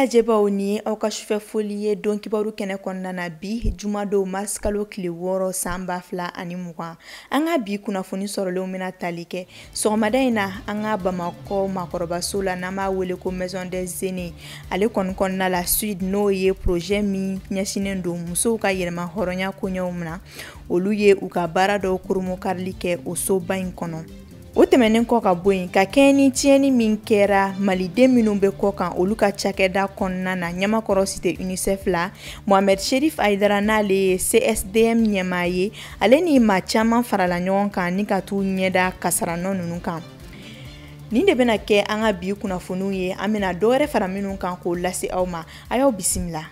lajɛbaw, ni ye aw ka sufɛ foli ye don kibaru kɛnɛ kɔnɔna na bi jumadon, mars kalo tile 6, san 2020. An ka bi kunnafoni sɔrɔlenw bɛna tali kɛ sɔgɔmada in na an ka Bamakɔ maakɔrɔbaso la, n'an b'a wele ko Maison des Aînés. Ale kɔni kɔnɔna la, SUD, n'o ye projet min ɲɛsinnen don musow ka yɛlɛma hɔrɔnya koɲɛw na, olu ye u ka baara dɔw koromokarili kɛ o soba in kɔnɔ. O tɛmɛnen kɔ ka bɔ yen, ka kɛɲɛ ni tiɲɛni min kɛra maliden minnu bɛ kɔ kan, olu ka cakɛda kɔnɔna na, Ɲamakɔrɔ cité UNICEF la, Mohamed Sherif Aidara, n'ale ye CSDM ɲɛmaa ye, ale ni maa caman farala ɲɔgɔn kan ni ka t'u ɲɛda kasaranɔ ninnu kan. Nin de bɛna kɛ an ka bi kunnafoniw ye. An bɛna dɔwɛrɛ fara minnu kan k'o lase aw ma. A y'aw bisimila.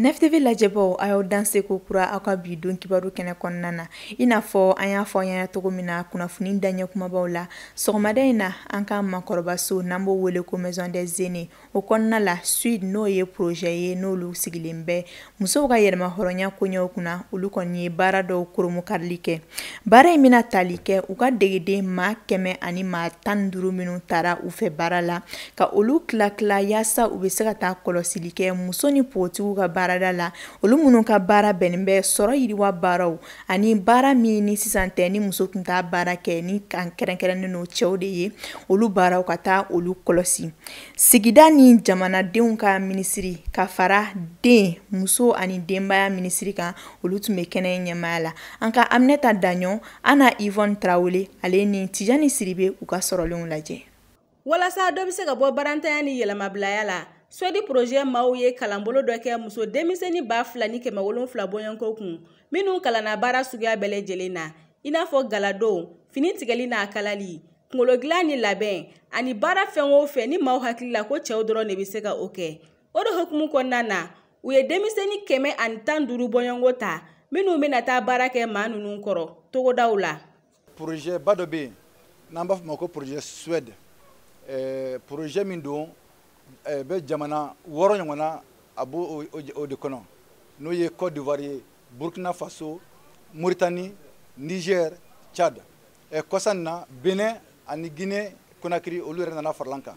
Nef TV lajɛbaw, a y'aw danse ko kura aw ka bi don kibaru kɛnɛ kɔnɔna na. I n'a fɔ an y'a fɔ aw ɲɛna cogo min na kunnafoni daɲɛ kumabaw la, sɔgɔmada in na, an ka maakɔrɔbaso, n'an b'o wele ko Maison des Aînés, o kɔnɔna la, SUD, n'o ye projet ye, n'olu sigilen bɛ musow ka yɛlɛma hɔrɔnya koɲɛw kunna, olu kɔni ye baara dɔw koromokarili kɛ. Baara in bɛna tali kɛ u ka degeden maa 115 minnu taara u fɛ baara la, ka olu tila tila yaasa u bɛ se ka taa kɔlɔsili kɛ muso ni npogotigiw ka baarada la, olu minnu ka baara bɛnnen bɛ sɔrɔ yiriwa baaraw ani baara min ni sisan tɛ ni muso tun t'a baara kɛ, ni kan kɛrɛnkɛrɛnnen don cɛw de ye, olu baaraw, ka taa olu kɔlɔsi. Sigida ni jamanadenw ka minisiri, ka fara den, muso ani denbaya minisiri kan, olu tun bɛ kɛnɛ ɲɛmaaya la. An ka Aminata Daɲɔn, an na Yvonne Tarawele, ale ni Tijani Siribe, u ka sɔrɔlenw lajɛ. Walasa dɔ bɛ se ka bɔ barantanya ni yɛlɛmabilaya la, SUED projet maaw ye kalanbolo dɔ kɛ muso denmisɛnnin 2700 bɔɲɔgɔnko kun, minnu kalanna baara suguya bɛɛ lajɛlen na, i n'a fɔ galadon, fini tigɛli n'a kalali, kunkolo dilan ni labɛn, ani baara fɛn o fɛn ni maaw hakili la ko cɛw dɔrɔn de bɛ se ka o kɛ. O de hukumu kɔnɔna na, u ye denmisɛnnin 115 bɔɲɔgɔnko ta, minnu bɛna taa baara kɛ maa ninnu kɔrɔ togodaw la. Projet ba dɔ bɛ yen n'an b'a fɔ o ma ko projet SUED. Projet min don, bɛ jamana 6 ɲɔgɔn na, a b'o o de kɔnɔ, n'o ye Côte d'Ivoire ye, Burkina Faso, Mauritanie, Niger, Tchad. Kɔsa in na, Benin ani Guinée Conakry, olu yɛrɛ nana farala an kan.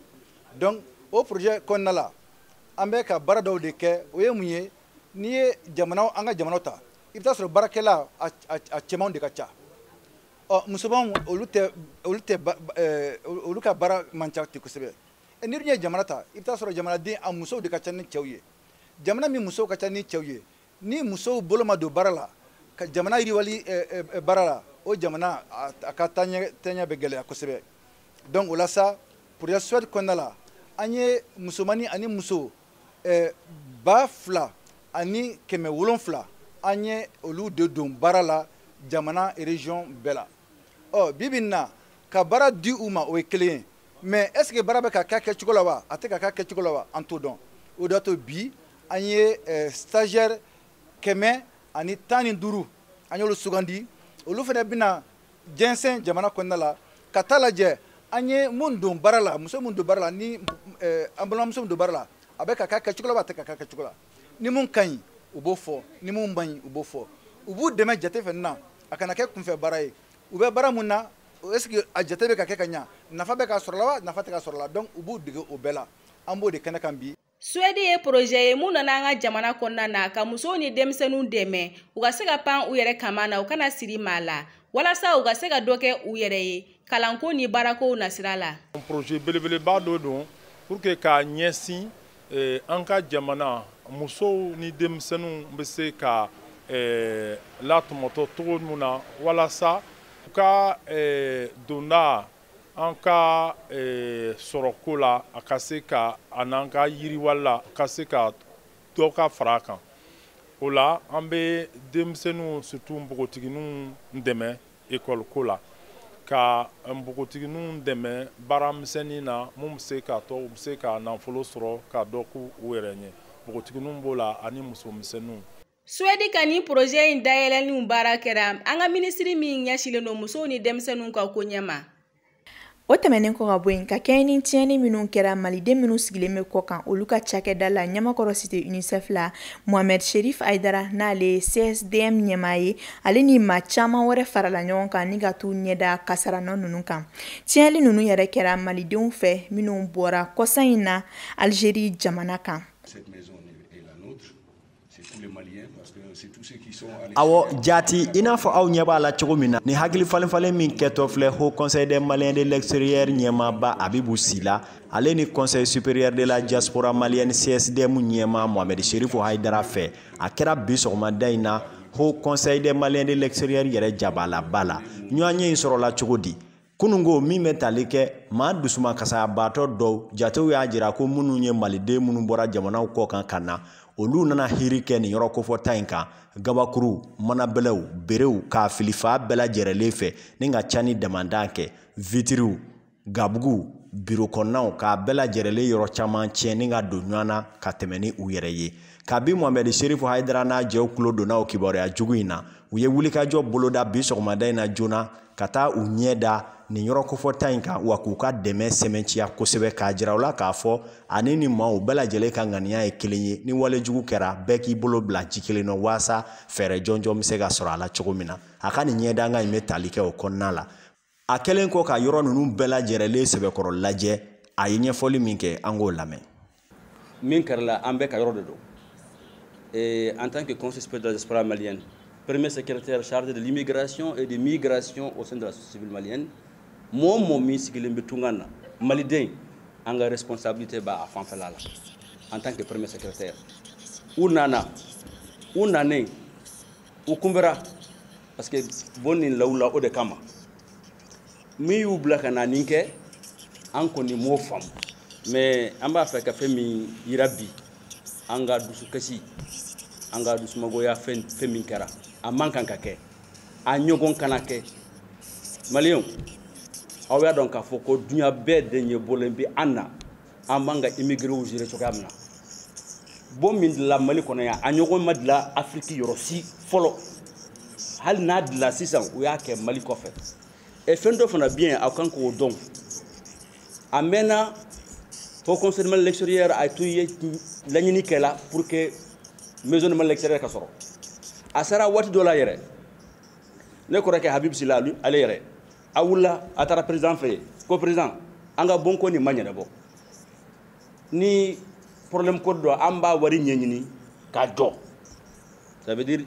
Donc o projet kɔnɔna la, an bɛ ka baara dɔw de kɛ. O ye mun ye? N'i ye jamana, an ka jamanaw ta, i bɛ taa sɔrɔ baarakɛla a cɛmanw de ka ca. Ɔ musomanw, olu tɛ, olu ka baara man ca ten kosɛbɛ. N'i dun ye jamana ta, i bɛ taa sɔrɔ jamanaden a musow de ka ca ni cɛw ye. Jamana min musow ka ca ni cɛw ye, ni musow bolo ma don baara la ka jamana yiriwali baara la, o jamana a ka taaɲɛ bɛ gɛlɛya kosɛbɛ. Donc o la sa, projet SUED kɔnɔna la, an ye musomannin ani muso 2700, an ye olu de don baara la jamana région bɛɛ la. Ɔ bi bi in na, ka baara di u ma, o ye kelen ye, mais est ce que baara bɛ ka kɛ a kɛcogo la wa, a tɛ ka kɛ a kɛcogo la wa, an t'o dɔn. O de y'a to bi an ye stagiaire 115, an y'olu sugandi. Olu fana bɛna jɛnsɛn jamana kɔnɔna la ka taa lajɛ an ye mun don baara la, muso mun don baara la, ni an balimamuso mun don baara la, a bɛ ka kɛ a kɛcogo la wa, a tɛ ka kɛ a kɛcogo la. Ni mun ka ɲi, u b'o fɔ, ni mun man ɲi, u b'o fɔ. U b'u dɛmɛ jate fɛnɛ na, a kana kɛ kunfɛ baara ye. U bɛ baara mun na, est ce que a jate bɛ ka kɛ ka ɲa, nafa bɛ ka sɔrɔ la wa, nafa tɛ ka sɔrɔ la? Donc u b'u dege o bɛɛ la. An b'o de kɛnɛ kan bi. SUED ye projet ye mun nana an ka jamana kɔnɔna na ka musow ni denmisɛnninw dɛmɛ u ka se ka pan u yɛrɛ kama na, u kana siri maa la, walasa u ka se ka dɔ kɛ u yɛrɛ ye kalanko ni baarakow nasira la. Projet belebeleba dɔ don pour que k'a ɲɛsin an ka jamana musow ni denmisɛnninw bɛ se ka latɔmɔtɔ cogo min na, walasa u ka donda an ka sɔrɔko la, a ka se ka a n'an ka yiriwali la, ka se ka dɔ ka fara a kan. O la, an bɛ denmisɛnninw, surtout npogotigininw dɛmɛ ekɔli ko la, ka npogotigininw dɛmɛ baaramisɛnnin na, mun bɛ se k'a to u bɛ se ka nafolo sɔrɔ ka dɔ k'u yɛrɛ ɲɛ. Npogotigininw b'o la ani musomisɛnninw. SUED ka nin projet in dayɛlɛnniw baara kɛra an ka minisiri min ɲɛsinnen don musow ni denmisɛnninw ka ko ɲɛ ma. O tɛmɛnen kɔ ka bɔ yen, ka kɛɲɛ ni tiɲɛni minnu kɛra maliden minnu sigilen bɛ kɔ kan, olu ka cakɛda la Ɲamakɔrɔ Cité UNICEF la, Mohamed Sherif Aidara, n'ale ye CSDM ɲɛmaa ye, ale ni maa caman wɛrɛ farala ɲɔgɔn kan ni ka t'u ɲɛda kasaranɔ ninnu kan. Tiɲɛli ninnu yɛrɛ kɛra malidenw fɛ minnu bɔra kɔsa in na Algérie jamana kan. Awɔ, jaati, i n'a fɔ aw ɲɛ b'a la cogo min na, ni hakili falenfalen min kɛtɔ filɛ, Haut Conseil des Maliens de l'extérieur ɲɛmaaba Abibu Sila, ale ni Conseil supérieur de la diaspora malienne CSDM ɲɛmaa Mohamed Sherifu Haidara fɛ, a kɛra bi sɔgɔmada in na Haut Conseil des Maliens de l'extérieur yɛrɛ jabalaba la. Ɲɔgɔnye in sɔrɔla cogo di? Kunungo min bɛ tali kɛ maa dusumakasarabaatɔ dɔw jatew y'a jira ko minnu ye maliden minnu bɔra jamanaw kɔ kan ka na, olu nana hiri kɛ nin yɔrɔ kofɔta in kan, gabakuru, manabɛlɛw, berew k'a filifa bɛɛ lajɛrɛlen fɛ ni ka ca ni damandan kɛ, vitiriw, gabuguw, biro kɔnɔnaw, k'a bɛɛ lajɛrɛlen yɔrɔ caman tiɲɛ ni ka don ɲɔgɔn na ka tɛmɛ ni u yɛrɛ ye. Kabi Mohamed Sherifu Haidara n'a jɛw tulo donna o kibaruya jugu in na, u ye wulikajɔ boloda bi sɔgɔmada in na joona ka taa u ɲɛ da nin yɔrɔ kofɔta in kan, wa k'u ka dɛmɛ sɛmɛntiya kosɛbɛ, k'a jira u la k'a fɔ ani ni maaw bɛɛ lajɛlen ka ŋaniya ye kelen ye, ni walejugu kɛra bɛɛ k'i bolo bila ji kelen nɔ waasa fɛɛrɛ jɔnjɔn bɛ se ka sɔrɔ a la cogo min na. A ka nin ɲɛdanga in bɛ tali kɛ o kɔnɔna la. A kɛlen kɔ ka yɔrɔ ninnu bɛɛ lajɛlen sɛbɛkɔrɔ lajɛ, a ye ɲɛfɔli min kɛ, an k'o lamɛn. Min kɛra, an bɛɛ ka yɔrɔ de don. En tant que conseil supérieur de la diaspora malienne, premier secrétaire chargé de l'immigration et de migration au sein de la société civile malienne, mɔgɔ o mɔgɔ min sigilen bɛ tunga na, maliden, an ka responsabilité b'a fanfɛla la en tant que premier secrétaire. U nana, u nanen, u kunbɛra, parce que bon nin lawula o de kama min y'u bila ka na nin kɛ, an kɔni m'o faamu. Mais an b'a fɛ ka fɛn min yira bi, an ka dusukasi, an ka dusumagoya, fɛn fɛn min kɛra, a man kan ka kɛ, a ɲɔgɔn kana kɛ. Maliyɛnw, aw y'a dɔn k'a fɔ ko duɲa bɛɛ de ɲɛ bɔlen bɛ an na, an b'an ka immigrés gérer cogoya min na. Bon min dilan Mali kɔnɔ yan, a ɲɔgɔn ma dilan Afiriki yɔrɔ si fɔlɔ. Hali n'a dilan sisan, u y'a kɛ Mali kɔfɛ. Ɛ, fɛn dɔ fana bɛ yen, aw kan k'o dɔn. A mɛnna, Haut Conseil de l'extérieur a tun ye laɲini kɛ la pour que maison de Mali l'extérieur ka sɔrɔ. A sera waati dɔ la yɛrɛ, ne kɔrɔkɛ Habib Sila, ale yɛrɛ a wulila, a taara président fɛ yen ko président, an ka bon ko nin ma ɲɛnabɔ, ni problème ko dɔ, an b'a wari ɲɛɲini k'a jɔ. Ça veut dire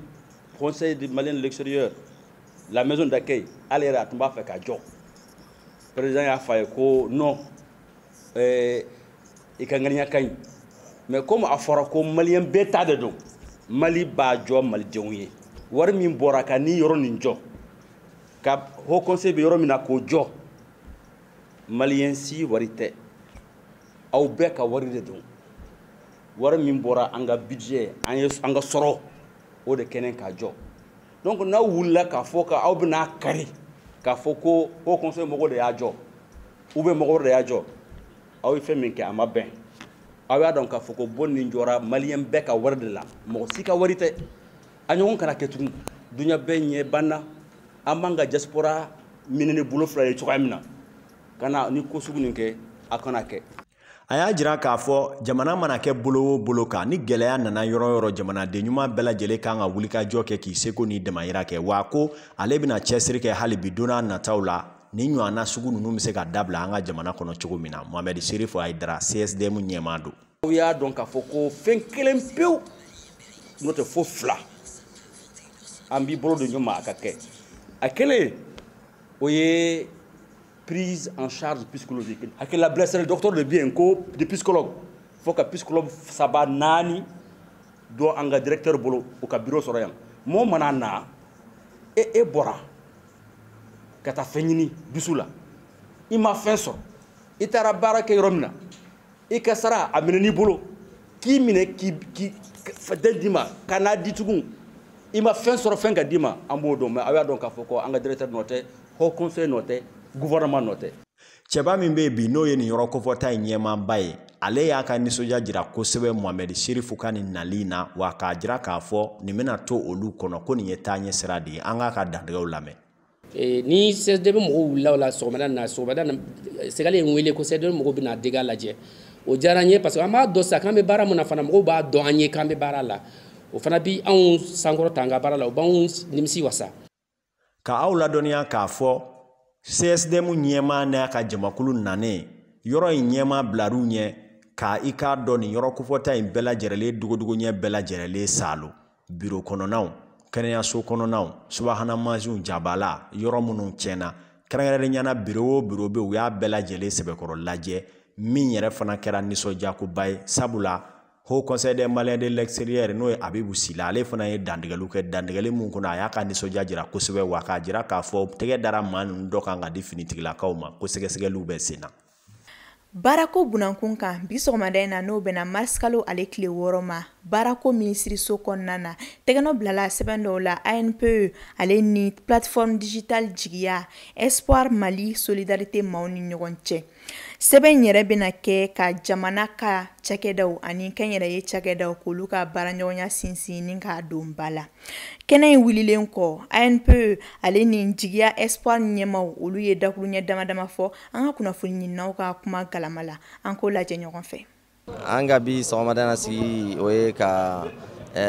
Conseil du Malien de l'extérieur, la maison d'accueil, ale yɛrɛ a tun b'a fɛ k'a jɔ. Président y'a fɔ a ye ko non, i ka ŋaniya ka ɲi, mais comme a fɔra ko maliyɛn bɛɛ ta de don, Mali b'a jɔ malidenw ye. Wari min bɔra ka ni yɔrɔ nin jɔ, ka Haut Conseil bɛ yɔrɔ min na k'o jɔ, maliyɛn si wari tɛ, aw bɛɛ ka wari de don. Wari min bɔra an ka budget, an ye an ka sɔrɔ o de kɛnɛ k'a jɔ. Donc n'aw wulila k'a fɔ k'aw bɛna kari k'a fɔ ko Haut Conseil mɔgɔw de y'a jɔ ou bien mɔgɔ wɛrɛ de y'a jɔ, aw ye fɛn min kɛ, a ma bɛn. Aw y'a dɔn k'a fɔ ko bon nin jɔra maliyɛn bɛɛ ka wari de la, mɔgɔ si ka wari tɛ. A ɲɔgɔn kana kɛ tugun. Duɲa bɛɛ ɲɛ banna an b'an ka diaspora minɛ ni bolo fila ye cogoya min na, ka na ni ko sugu nin kɛ, a kana kɛ. A y'a jira k'a fɔ jamana mana kɛ bolo o bolo kan, ni gɛlɛya nana yɔrɔ o yɔrɔ, jamanaden ɲuman bɛɛ lajɛlen kan ka wulikajɔ kɛ k'i seko ni damayira kɛ. Wa ko ale bɛna cɛsiri kɛ hali bi, don n'a nataw la, ni ɲɔgɔnna sugu ninnu bɛ se ka dabila an ka jamana kɔnɔ cogo min na. Mohamed Sherifu Haidara, CSDM ɲɛmaa don. Aw y'a dɔn k'a fɔ ko fɛn kelen pewu n'o tɛ fo fila, an b'i bolo don ɲɔgɔn ma a ka kɛ. A kelen, o ye prise en charge psychologique. Hakilila bilasirali docteur de bɛ yen ko de psychologue, fo ka psychologue saba naani dɔ an ka directeur bolo, o ka bureau sɔrɔ yan. Mɔgɔ mana na, e bɔra ka taa fɛn ɲini dusu la, i ma fɛn sɔrɔ, i taara baara kɛ yɔrɔ min na, i ka sara a minɛ n'i bolo, k'i minɛ k'i den d'i ma ka n'a di tugun, i ma fɛn sɔrɔ, fɛn ka d'i ma, an b'o dɔn. Mais aw y'a dɔn k'a fɔ ko an ka directeur nɔ tɛ, Haut Conseil nɔ tɛ, gouvernement nɔ tɛ. Cɛba min bɛ yen bi, n'o ye nin yɔrɔ kofɔta in ɲɛmaaba ye, ale y'a ka nisɔndiya jira kosɛbɛ Mohamed Sherifu ka nin nali in na, wa k'a jira k'a fɔ nin bɛna to olu kɔnɔ, ko nin ye taaɲɛ sira de ye. An k'a ka dantigɛw lamɛn. Ni CSDM mɔgɔw wulila o la sɔgɔmada na, sɔgɔmada na Segali ye n wele ko CSDM mɔgɔw bɛna dégâts lajɛ. O diyara n ye parce que an b'a dɔn sisan k'an bɛ baara mun na fana, mɔgɔw b'a dɔn an ye k'an bɛ baara la. O fana bi anw sankɔrɔta an ka baara la, o b'anw nimisi wasa. Ka aw ladɔnniya k'a fɔ CSDM ɲɛmaa n'a ka jamakulu nanen yɔrɔ in ɲɛmaa bilar'u ɲɛ ka i k'a dɔn nin yɔrɔ kofɔta in bɛɛ lajɛrɛlen dogodogo ɲɛ bɛɛ lajɛrɛlen salo biro kɔnɔnaw, kɛnɛyaso kɔnɔnaw, subahana mansinw, jabala yɔrɔ minnu tiɲɛna, kɛrɛnkɛrɛnnenya la biro o biro bɛ, u y'a bɛɛ lajɛlen sɛbɛkɔrɔ lajɛ, min yɛrɛ fana kɛra nisɔndiyakoba ye, sabula Haut Conseil des Maliens de l'extérieur n'o ye Abibu Sila, ale fana ye dantigɛliw kɛ, dantigɛli mun kɔnɔ a y'a ka nisɔndiya jira kosɛbɛ, wa k'a jira k'a fɔ tɛgɛ dara maa ninnu dɔ kan ka di finitigilakaw ma ko sɛgɛsɛgɛliw bɛ sen na. Baarako bunankun kan bi sɔgɔmada in na, n'o bɛnna marisikalo ale tile 6 ma, baarako minisiriso kɔnɔna na, tɛgɛnɔ bilala sɛbɛn dɔw la ANPE ale ni plateforme digitale Jigiya Espoir Mali Solidarité maaw ni ɲɔgɔn cɛ. Sɛbɛn in yɛrɛ bɛna kɛ ka jamana ka cakɛdaw ani kɛnyɛrɛye cakɛdaw k'olu ka baaraɲɔgɔnya sinsin ni k'a don ba la. Kɛnɛ in wulilen kɔ, ANPE ale ni Jigiya Espoir ɲɛmaw olu ye dakuruɲɛ dama dama fɔ an ka kunnafoni ɲininaw ka kuma galama la, an k'o lajɛ ɲɔgɔn fɛ. An ka bi sɔgɔmada na sigi, o ye ka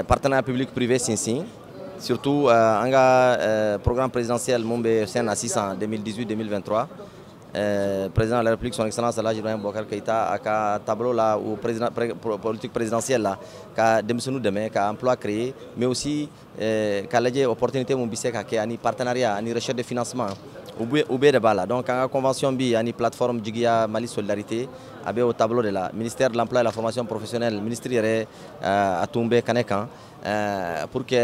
partenariat public privé sinsin, surtout an ka programme présidentiel mun bɛ sen na sisan 2018-2023. Président de la République, son Excellence Alhaji Ibrahim Boubacar Keïta, a ka tableau la ou président, politique présidentielle la, ka denmisɛnninw dɛmɛ ka emploi créer, mais aussi ka lajɛ opportunité mun bɛ se ka kɛ ani partenariat ani recherche de financement, u bɛɛ de b'a la. Donc an ka convention bi ani plateforme Jigiya Mali Solidarité a bɛ o tableau de la. Ministère de l'Emploi et la Formation professionnelle, ministre yɛrɛ a tun bɛ kɛnɛ kan pour que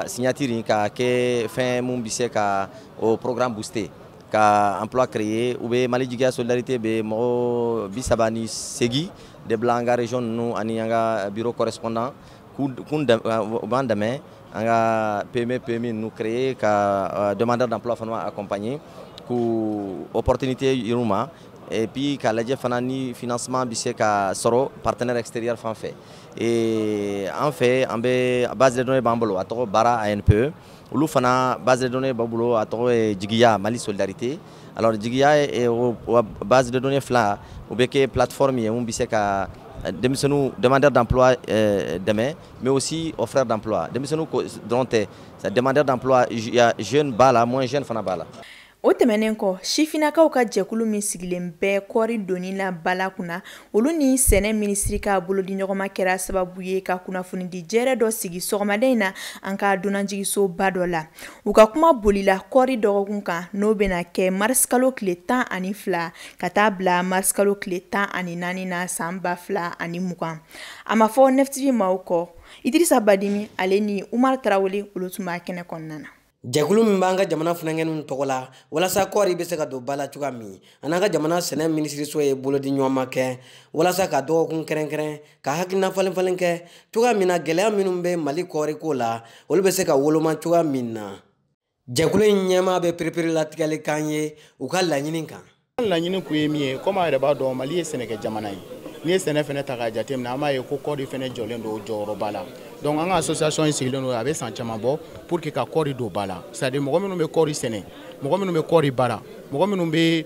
signature in ka kɛ fɛn mun bɛ se ka o programme booster, ka emploi créer. U bɛ Mali Jigiya Solidarité bɛ mɔgɔ 38 de bila an ka région ninnu ani an ka bureau correspondant k'u b'an dɛmɛ an ka PME PMI ninnu créer, ka demandeur d'emploi fana accompagner, k'u opportunité yir'u ma, et puis k'a lajɛ fana ni financement bɛ se ka sɔrɔ partenaire extérieur fan fɛ. Et an fɛ, an bɛ base de données b'an bolo, a tɔgɔ Baara ANPE. Olu fana base de données b'u bolo, a tɔgɔ ye Jigiya Mali Solidarité. Alors Jigiya o base de données fila, o bɛ kɛ plateforme ye mun bɛ se ka denmisɛnninw demandeur d'emploi dɛmɛ, mais aussi offreur d'emploi. Denmisɛnninw dɔrɔn tɛ, demandeur d'emploi jeune b'a la, moins jeune fana b'a la. O tɛmɛnen kɔ, sifinnakaw ka jɛkulu min sigilen bɛ kɔɔri donni la bala kunna, olu ni sɛnɛ minisiri ka bolodiɲɔgɔnma kɛra sababu ye ka kunnafonidi jɛrɛ dɔ sigi sɔgɔmada in na an ka dunanjiginsoba dɔ la. U ka kuma bolila kɔɔri dɔgɔkun kan, n'o bɛna kɛ marisikalo tile 12 ka taa bila marisikalo tile 14 na san 2020. A ma fɔ 9TV maaw kɔ, Idirisa Badimi ale ni Umar Tarawele, olu tun b'a kɛnɛ kɔnɔna na. Jɛkulu min b'an ka jamana funankɛninw tɔgɔ la walasa kɔɔri bɛ se ka don ba la cogoya min, an'an ka jamana sɛnɛ minisiriso ye bolodi ɲɔgɔnma kɛ walasa ka dɔgɔkun kɛrɛnkɛrɛn ka hakilina falen falen kɛ cogoya min na gɛlɛya minnu bɛ Mali kɔɔriko la, olu bɛ se ka woloma cogoya min na. Jɛkulu in ɲɛmaa bɛ pereperelatigɛli kan ye u ka laɲini kan. Laɲini kun ye min ye, komi a yɛrɛ b'a dɔn Mali ye sɛnɛkɛ jamana ye, n'i ye sɛnɛ fɛnɛ ta k'a jateminɛ, an b'a ye ko kɔɔri fɛnɛ jɔlen don jɔyɔrɔba la. Donc an ka association in sigilen don, a bɛ san caman bɔ, pour que ka kɔɔri don ba la, c'est à dire mɔgɔ minnu bɛ kɔɔri sɛnɛ, mɔgɔ minnu bɛ kɔɔri baara, mɔgɔ minnu bɛ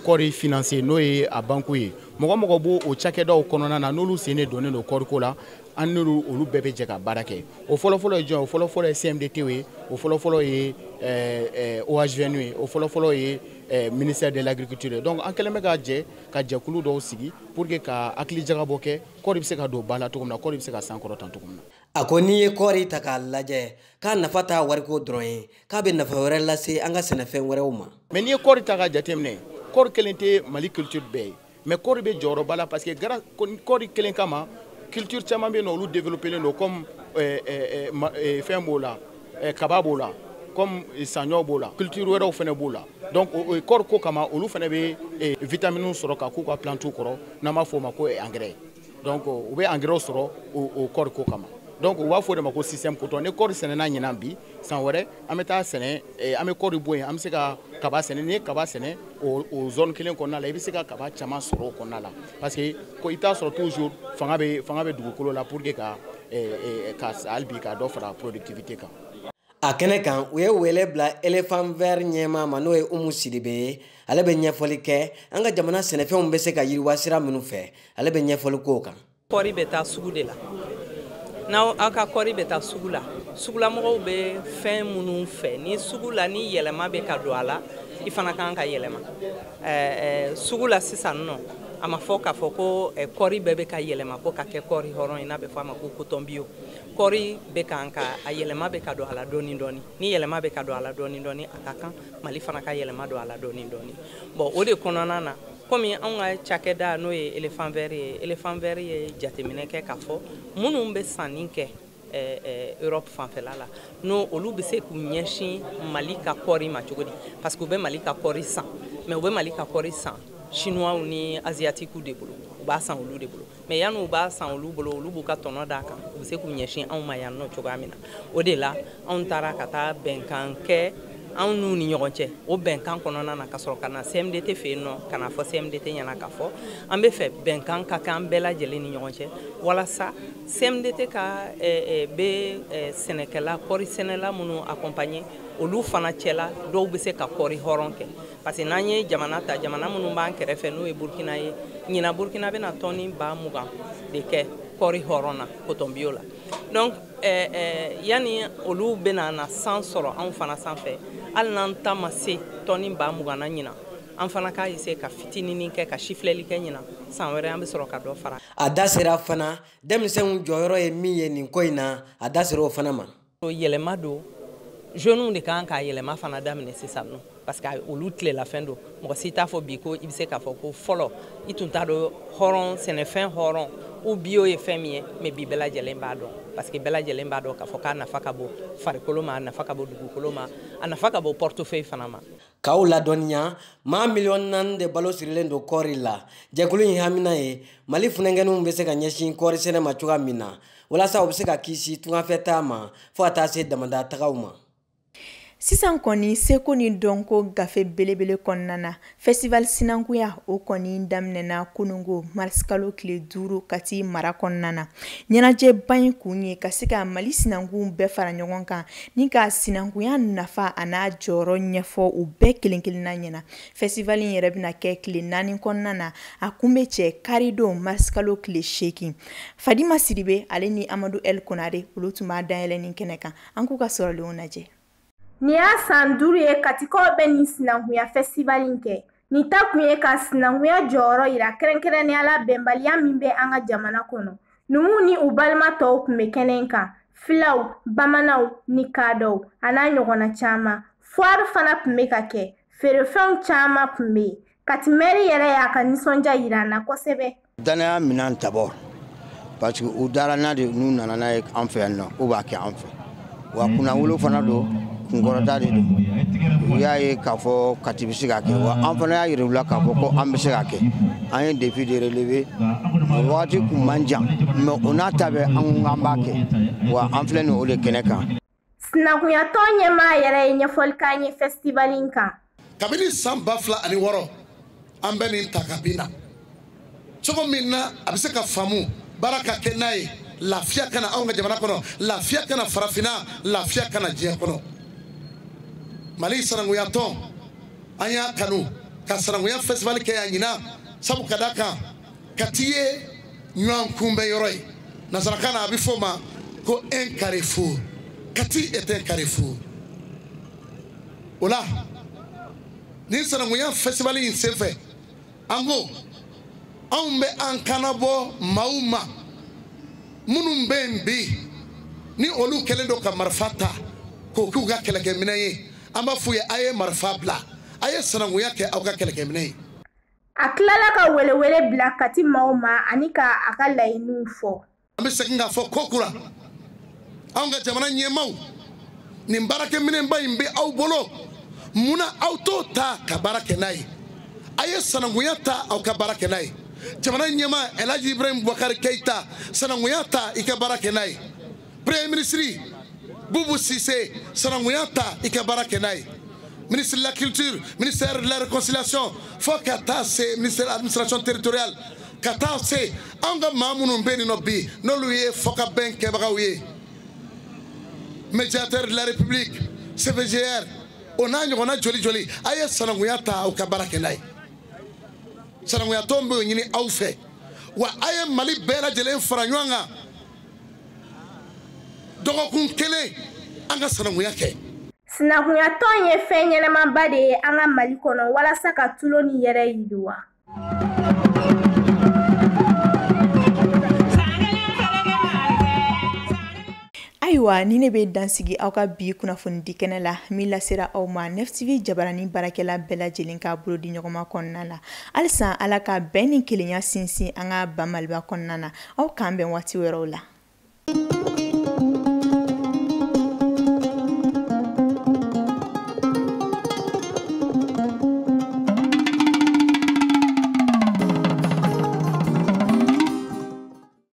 kɔɔri financer n'o ye a banque ye, mɔgɔ mɔgɔ b'o o cakɛdaw kɔnɔna na n'olu sen de donnen don kɔɔriko la, an n'olu olu bɛɛ bɛ jɛ ka baara kɛ. O fɔlɔfɔlɔ ye jɔn ye? O fɔlɔfɔlɔ ye CMDT ye, o fɔlɔfɔlɔ ye OHVN ye, o fɔlɔfɔlɔ ye ministère de l'Agriculture ye. Donc an kɛlen bɛ ka jɛ ka jɛkulu dɔw sigi pour que ka hakili jagabɔ kɛ kɔɔri bɛ se ka don ba la cogo min na, kɔɔri bɛ se ka sankɔrɔta cogo min na. A ko n'i ye kɔɔri ta k'a lajɛ, k'a nafa t'a wariko dɔrɔn ye, k'a bɛ nafa wɛrɛ lase an ka sɛnɛfɛn wɛrɛw ma. Mais n'i ye kɔɔri ta k'a jateminɛ, kɔɔri kelen tɛ Mali culture bɛɛ ye, mais kɔɔri bɛ jɔyɔrɔba la parce que kɔɔri kelen kama culture caman bɛ yen nɔ, olu développé len don, comme fɛn b'o la, kaba b'o la, comme saɲɔ b'o la, culture wɛrɛw fana b'o la. Donc kɔɔri ko kama, olu fana bɛ vitamines sɔrɔ ka k'u ka plantes kɔrɔ, n'an b'a fɔ o ma ko engrais. Donc u bɛ engrais sɔrɔ o kɔɔri ko kama. Donc u b'a fɔ o de ma ko système coton. Ni kɔɔri sɛnɛna ɲinan bi, san wɛrɛ an bɛ taa sɛnɛ, an bɛ kɔɔri bɔ yen, an bɛ se ka kaba sɛnɛ. N'i ye kaba sɛnɛ o zone kelen kɔnɔna la, i bɛ se ka kaba caman sɔrɔ o kɔnɔna la, parce que ko i t'a sɔrɔ toujours fanga bɛ dugukolo la pour que ka hali bi ka dɔ fara productivité kan. A kɛnɛ kan, u ye wele bila Éléphant Vert ɲɛmaa ma, n'o ye Umu Sidibe ye. Ale bɛ ɲɛfɔli kɛ an ka jamana sɛnɛfɛnw bɛ se ka yiriwa sira minnu fɛ, ale bɛ ɲɛfɔli k'o kan. Kɔɔri bɛ taa sugu de la. N'aw aw ka kɔɔri bɛ taa sugu la, sugulamɔgɔw bɛ fɛn minnu fɛ, ni sugu la ni yɛlɛma bɛ ka don a la, i fana kan ka yɛlɛma. Sugu la sisan nɔ, a ma fɔ k'a fɔ ko kɔɔri bɛɛ bɛ ka yɛlɛma ko ka kɛ kɔɔri hɔrɔn ye, n'a bɛ fɔ a ma ko coton bio. Kɔɔri bɛ kan ka a yɛlɛma bɛ ka don a la dɔɔni dɔɔni. Ni yɛlɛma bɛ ka don a la dɔɔni dɔɔni, a ka kan Mali fana ka yɛlɛma don a la dɔɔni dɔɔni. Bon, o de kɔnɔna na, komi anw ka cakɛda n'o ye Éléphant Vert ye, Éléphant Vert ye jateminɛ kɛ k'a fɔ minnu bɛ sanni kɛ Europe fanfɛla la, n'o olu bɛ se k'u ɲɛsin Mali ka kɔɔri ma cogo di, parce que u bɛ Mali ka kɔɔri san, mais u bɛ Mali ka kɔɔri san Chinois ni Asiatiques de bolo, u b'a san olu de bolo. Mais yanni u b'a san olu bolo, olu b'u ka tɔnɔ d'a kan, u bɛ se k'u ɲɛsin anw ma yan nɔ cogoya min na. O de la anw taara ka taa bɛnkan kɛ anw n'u ni ɲɔgɔn cɛ. O bɛnkan kɔnɔna na, ka sɔrɔ ka na CMDT fɛ yen nɔ, ka na fɔ CMDT ɲɛna k'a fɔ an bɛ fɛ bɛnkan ka kɛ an bɛɛ lajɛlen ni ɲɔgɔn cɛ, walasa CMDT ka bɛ sɛnɛkɛla, kɔɔri sɛnɛla minnu accompagner, olu fana cɛla dɔw bɛ se ka kɔɔri hɔrɔn kɛ. Parce que n'an ye jamana ta, jamana minnu b'an kɛrɛfɛ, n'o ye Burkina ye, ɲinan Burkina bɛna tɔni 20,000 de kɛ kɔɔri hɔrɔn na, coton bio la. Donc yanni olu bɛna na san sɔrɔ anw fana sanfɛ, hali n'an ta ma se tɔni 20,000 na ɲinan, an fana k'a essayer ka fitininin kɛ, ka sifilɛli kɛ ɲinan, san wɛrɛ an bɛ sɔrɔ ka dɔ fara. A da sera fana denmisɛnw jɔyɔrɔ ye min ye nin ko in na, a da sera o fana ma. Yɛlɛma don, jeunes de kan k'a yɛlɛma fana daminɛ sisan nɔ, parce que olu tilela fɛn don. Mɔgɔ si t'a fɔ bi ko i bɛ se k'a fɔ ko fɔlɔ i tun t'a dɔn hɔrɔn sɛnɛfɛn hɔrɔn ou bio ye fɛn min ye, mais bi bɛɛ lajɛlen b'a dɔn, parce que bɛɛ lajɛlen b'a dɔn k'a fɔ k'a nafa ka bon farikolo ma, a nafa ka bon dugukolo ma, a nafa ka bon portefeuille fana ma. K'aw ladɔnniya, maa 4 miliyɔn de balo sirilen don kɔɔri la. Jɛkulu in hamina ye Mali funankɛninw bɛ se ka ɲɛsin kɔɔri sɛnɛ ma cogoya min na, walasa u bɛ se ka kisi tungafɛtaa ma fo ka taa se damada tagaw ma. Sisan kɔni, seko ni dɔnko gafe belebele kɔnɔna na, festival sinankunya o kɔni daminɛna kunungo marisikalo tile 5 Kati mara kɔnɔna na. Ɲɛnajɛba in kun ye ka se ka Mali sinankunw bɛɛ fara ɲɔgɔn kan ni ka sinankunya nafa a n'a jɔyɔrɔ ɲɛfɔ u bɛɛ kelen kelenna ɲɛna. Festival in yɛrɛ bɛna kɛ tile 4 kɔnɔna na, a kun bɛ cɛ karidon marisikalo tile 8. Fadima Sidibe ale ni Amadu El Konare, olu tun b'a dayɛlɛnni kɛnɛ kan. An k'u ka sɔrɔlenw lajɛ. Nin y'a san 5 ye Katikaw bɛ nin sinankunya festival in kɛ. Nin ta kun ye ka sinankunya jɔyɔrɔ yira, kɛrɛnkɛrɛnnenya la bɛnbaliya min bɛ an ka jamana kɔnɔ. Numuw ni u balima tɔw tun bɛ kɛnɛ in kan, filaw, bamananw ni kadɔw a n'a ɲɔgɔnna caman. Foire fana tun bɛ ka kɛ, feerefɛnw caman tun bɛ yen. Kati mɛri yɛrɛ y'a ka nisɔndiya yira an na kosɛbɛ. Danaya minɛn d'abord, parce que u dara n'a de, n'u nana n'a ye an fɛ yan nɔ, k'u b'a kɛ an fɛ. Wa kunnawolo fana don, kunkɔrɔta de don. U y'a ye k'a fɔ Kati bɛ se k'a kɛ, wa an fana y'a yira u la k'a fɔ ko an bɛ se k'a kɛ. An ye défi de relever, o wagati kun man jan, mais o n'a ta bɛɛ an ko k'an b'a kɛ, wa an filɛ nin o de kɛnɛ kan. Sinankunyatɔn ɲɛmaa yɛrɛ ye ɲɛfɔli k'an ye festival in kan. Kabini san 2006, an bɛ nin ta ka bin na cogo min na, a bɛ se ka faamu, baara ka kɛ n'a ye, lafiya kana anw ka jamana kɔnɔ, lafiya kana farafinna, lafiya kana diɲɛ kɔnɔ. Mali sinankunyatɔn, an y'a kanu ka sinankunya festival kɛ yan ɲinan, sabu ka d'a kan Kati ye ɲɔgɔn kunbɛn yɔrɔ ye. Nansarakan na a bɛ fɔ o ma ko un carrefour. Kati est un carrefour. O la nin sinankunya festival in senfɛ, an ko anw bɛ an kannabɔ maaw ma minnu bɛ yen bi, ni olu kɛlen don ka marifa ta k'o k'u ka kɛlɛkɛminɛn ye. An b'a f'u ye, a ye marifa bila, a ye sinankunya kɛ aw ka kɛlɛkɛminɛn ye. A tilala ka welewele bila Kati maaw ma ani ka a ka laɲiniw fɔ. An bɛ segin k'a fɔ ko kura, anw ka jamana ɲɛmaaw, nin baarakɛminɛnba in bɛ aw bolo, munna aw t'o ta ka baara kɛ n'a ye? A ye sinankunya ta aw ka baara kɛ n'a ye. Jamana ɲɛmaa El Hadji Ibrahim Boubacar Keïta, sinankunya ta i ka baara kɛ n'a ye. Premier ministre Boubou Cissé, sinankunya ta i ka baara kɛ n'a ye. Ministre de la culture, ministère de la réconciliation, fo ka taa se ministère de l'administration territoriale, ka taa se anw ka maa minnu bɛ yen nɔ bi, n'olu ye fɔkabɛn kɛbagaw ye. Médiateur de la République, CVGR, o n'a ɲɔgɔnna joli joli, a ye sanankunya ta aw ka baara kɛ n'a ye. Sanankunya tɔn b'o ɲini aw fɛ, wa a ye Mali bɛɛ lajɛlen fara ɲɔgɔn kan dɔgɔkun kelen an ka sanankunya kɛ. Sinankunya tɔn ye fɛn ɲɛnamaba de ye an ka Mali kɔnɔ walasa ka tulon ni yɛrɛ yiriwa. Ayiwa, ni ne bɛ dansigi aw ka bi kunnafonidi kɛnɛ la min lasera aw ma 9TV jabarani baarakɛla bɛɛ lajɛlen k'a bolo di ɲɔgɔn ma kɔnɔna la. Halisa Ala ka bɛn ni kelenya sinsin an ka ba Maliba kɔnɔna na. Aw k'an bɛn waati wɛrɛw la.